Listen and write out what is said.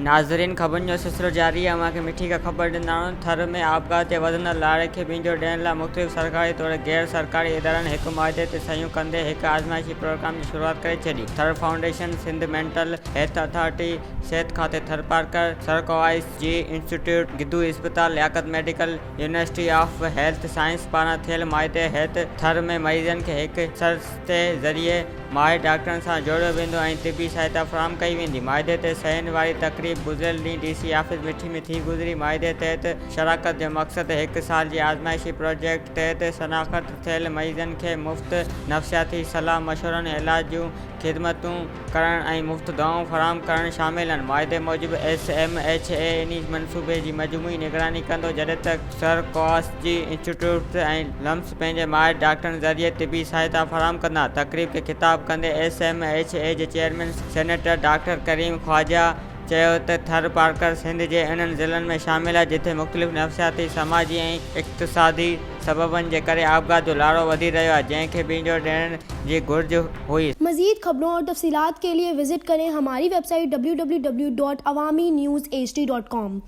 ناظرين خبرن جو سلسلو جاري آهي اوهان کي مٺي کان خبر ڏيندا آهيون ٿر ۾ آپگهات جي وڌندڙ لاڙي کي ٻنجو ڏيڻ لاء مختلف سرڪاري توڙي غير سرڪاري ادارن هڪ معاهدي تي صحيحون ڪندي هڪ آزمائشي پروگرام جي شروعات ڪري ڇڏي Thar foundation Sindh mental health authority صحت کاتي ٿرپارڪر سرڪوائس جي انسٽيٽيوٽ گدو اسپتال Liaquat medical university of health science پاران ٿيل معاهدي تحت ٿر ۾ مريضن کي هڪ سرشتي ذريعي ماهر ڊاڪٽرن سان جوڙيو ويندو ۽ طبي سهائتا فراهم ڪئي ويندي. معاهدي تي صحيحن واري تقريب گذريل ڏينهن ڊي سي آفيس مٺي ۾ ٿي گذري. معاهدي تحت شراڪت جو مقصد هڪ سال جي آزمائشي پروجيڪٽ تحت شناخت ٿيل مريضن کي مفت نفسياتي صلاح مشورن ۽ علاج جون خدمتون ڪرڻ ۽ مفت دوائون فراهم ڪرڻ شامل آهن. معاهدي موجب ايس ايم ايڇ اي انهي منصوبي جي مجموعي نگراني ڪندو جڏهن ته سر ڪواس جي انسٽيٽيوٽس ۽ لمس پنهنجي ماهر ڊاڪٽرن ذريعي طبي سهائتا فراهم ڪندا. تقريب کي خطاب ڪندي ايس ايم ايڇ اي جي chairman senator doctor Karim Khawaja چيو ته ٿر پارڪر سنڌ جي انهن ضلعن ۾ شامل آهي جتي مختلف نفسياتي، سماجي ۽ اقتصادي سببن جي ڪري آپگهات جو لاڙو وڌي رهيو آهي جنهن کي ٻنجو ڏيڻ جي گهرج هئي. مزيد خبرون اور تفصيلات کے لئے وزٽ ڪرين ھماري web site www.awamiNewsHD.com.